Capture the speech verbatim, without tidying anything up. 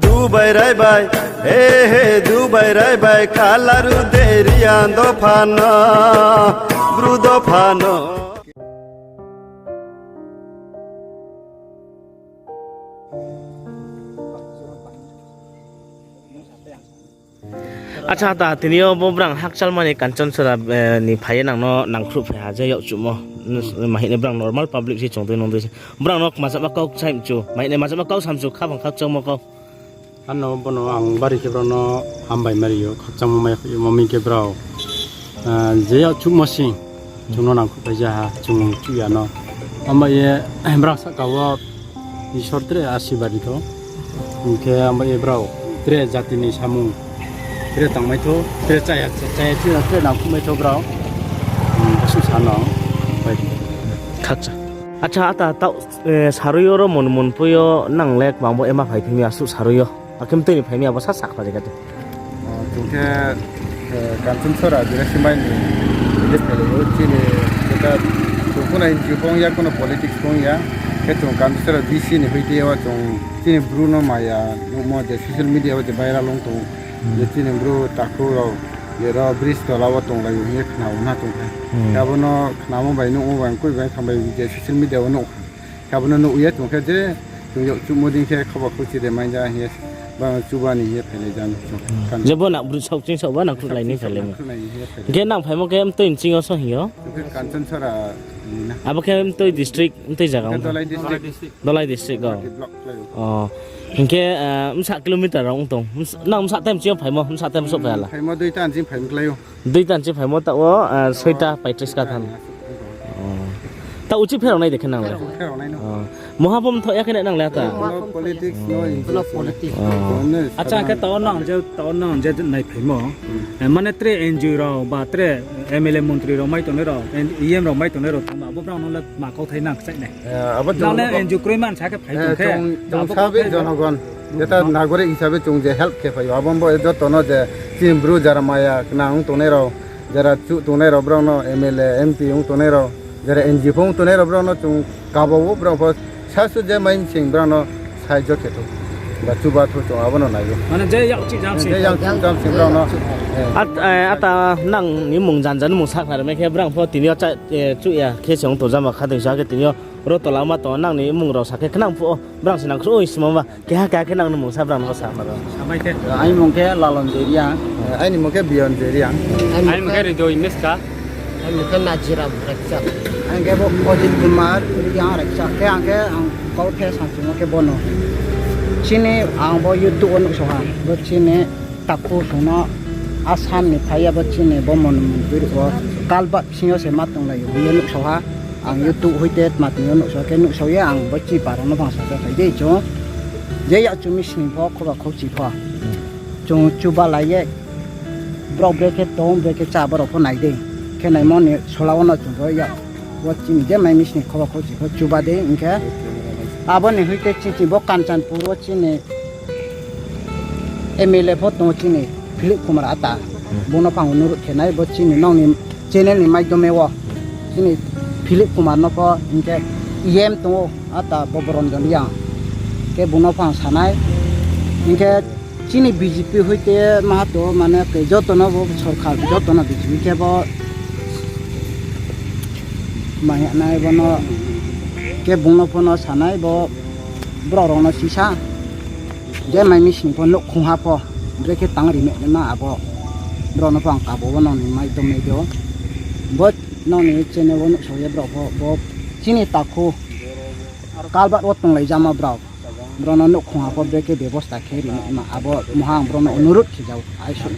Dubai rai bai, he he, Dubai rai bai, kalaru derian dophano, bru dophano. Acha, ta tini yo bo brang hakchal mani Kanchanchara, eh, ni phai ye nang no nangkhruh phai ha je yakchuhmo. Nus-, ma hing ni brang normal public se chung tui nung tui se. Brang no majama kau kchai mchu, ma hing ni majama kau samchu, khabang khakchangmo kau. Ano bono ang bari khe brao no hambai mari yo, khakchangmo mai khe yo, mami khe brao, ah, je yakchuhmo sing, chung no nangkhruh phai ja ha, chung chuh ya no. Amba ye, brang sahka wo Isor tre asirbad ri tho. Hing khe amba ye brao tre jati ni samung tre tangmai tho, tre chaya, chaya, tre, tre nangkhruh mai tho brao. Hmm, asuh sa no, bai. Khakcha. Acha, ata taoh, eh, sarui yo ro mon mon pui yo nang le kbang bo ema phai phi mi asuh sarui yo. Akhe mtui ni phai mi abo sa sakhlai kha di. O, chung khe, eh, Kanchanchara Birasimai ni village phai lai ou, chini, jeta, chung kuno N G O pho ong ya, kuno politics pho ong ya. Khe chung Kanchanchara V C ni hoite yo chung chini bru no maya nuhmo je social media wo je viral ong tong. Hmm. Je chini bru takhu rao, je ro bridge tola wo tonglai ou hing ye khna ou na chung khe. Hmm. Khe abo no khnamo bai nuhmo bai koi bai tham bai je social media wo nuh. Khe abo no nuh ye chung khe je chung yakchuhmo dei khe khoba khouchi de mai ja hing ye, ba chuba ni hing ye phailai ja ni chung khe. Hmm. Kan- Je bo nang bru saoh ching saoh ba nangkhruh lai ni phailai mi. Nangkhruh lai ni hing ye phailai. Hing khe nang phaimo khe mtui ni ching yo so hing yo? Chung khe Kanchanchara ni na. Abo khe mtui district, mtui zaga ong khe? Dolai district. Dolai district o. Block khlai ou. O. Hing khe, ah, bsa kilometer rao ong tong? Bsa-, nang bsa time ching yo phaimo, bsa time souhphai ha la? Phaimo duita ni ching phaimo klái ou. Duita ni ching phaimo taoh wo, ah, soita paitris ka thanng. O. Taoh uchih pherao nai de khe nang le? Pherao nai no. O. Mungha pho mthoh ya khe nai nang le ata? No politics, no N G O. No politics. O. Acha, khe taoh nang je, taoh nang je nai phaimo. Hmm. Eh, mane tre N G O rao, ba tre M L A montri rao mai tongnai rao, E M rao mai tongnai rao tongma, abo brao no le ma kauthai nang kchaih nai. Eh, abo nang le chung N G O kroi man sa khe phai tong khe, chung, chung abo sabi kauthai jonogon. Jeta nagorik hisabe chung je help khe phai ou, abo bo joto no je chini bru jara maya khnang ong tongnai rao, jara chuh tongnai rao, brao no M L A, M P ong tongnai rao, jara N G O pho ong tongnai rao, brao no chung kaba wo brao pho sasu je mai msing brao no saijo khe thou. Ba chuba thou chung abo no nai ou. Mane je yakchuh jam sing. Je yakchuh jam sing brao no. At-, eh, ata nang ni mung jan jan mung sakhnari mai khe brao pho tini yo cha, eh, chuh ya khe se ong tong jama kha dei sa khe tini yo ro tola ma tong nang ni mung rao sa khe khnang phuh o brao se nangkhruh oi simo ba. Keha keha khe nang ni mung sa brang no sa ma ro. Samai khe. Aini mung khe Lalon Jeriang. Aini mung khe Biyon Jeriang. Aini mung khe Rido Imeska. Aini mung khe Najiram Raikcha. Ang khe bo Ojit Kumar Riang Raikcha. Khe ang khe ang kau khe samchungmo khe bono. Chini ang bo YouTube wo nuhsao ha. Bo chini takhu sung no Assam ni phai ya bo chini bo monument biri wo kalbat sing yo se ma tonglai ou hing ye nuhsao ha. Ang YouTube hoite tma tini yo nuhsao khe nuhsao ye ang bo chini para no bangsa khe phai dei chung. Je yakchu mi sning pho, khoba khouchi pho. Chung chuba lai ye, brao brekhe tong, brekhe chá, brao pho nai dei. Khe naimo ni sola wo no chung bo yak. Bo chini je mai mi sning khoba khouchi pho chuba dei, hing khe. Abo ni hoite chini bo Kanchanpur wo chini M L A pho tong chini Philip Kumar Ata. Bung no phang onurot khe nai bo chini nong ni channel ni maidome wo. Chini Philip Kumar no pho hing khe E M tong ou Ata Boboronjon Reang. Khe bung no phang sa nai. Hing khe chini B J P hoite maha to mane khe joto no bo sorkar joto no B J P khe bo maya nai bo no khe bung no pho no sa nai bo brao rao no sisa. Je mai mi sning pho nouhkhong ha pho, brekhe tang ri ma abo. Brao no pho ang kabo wo nong ni maidome dei ou. Bo nong ni channel wo nuhsao ye brao pho, bo chini takhu kalbat wo tonglai jama brao. Brao no nouhkhong ha pho brekhe bebosta khe ri ma abo muha ang brao no onurot khe jao, aisuh.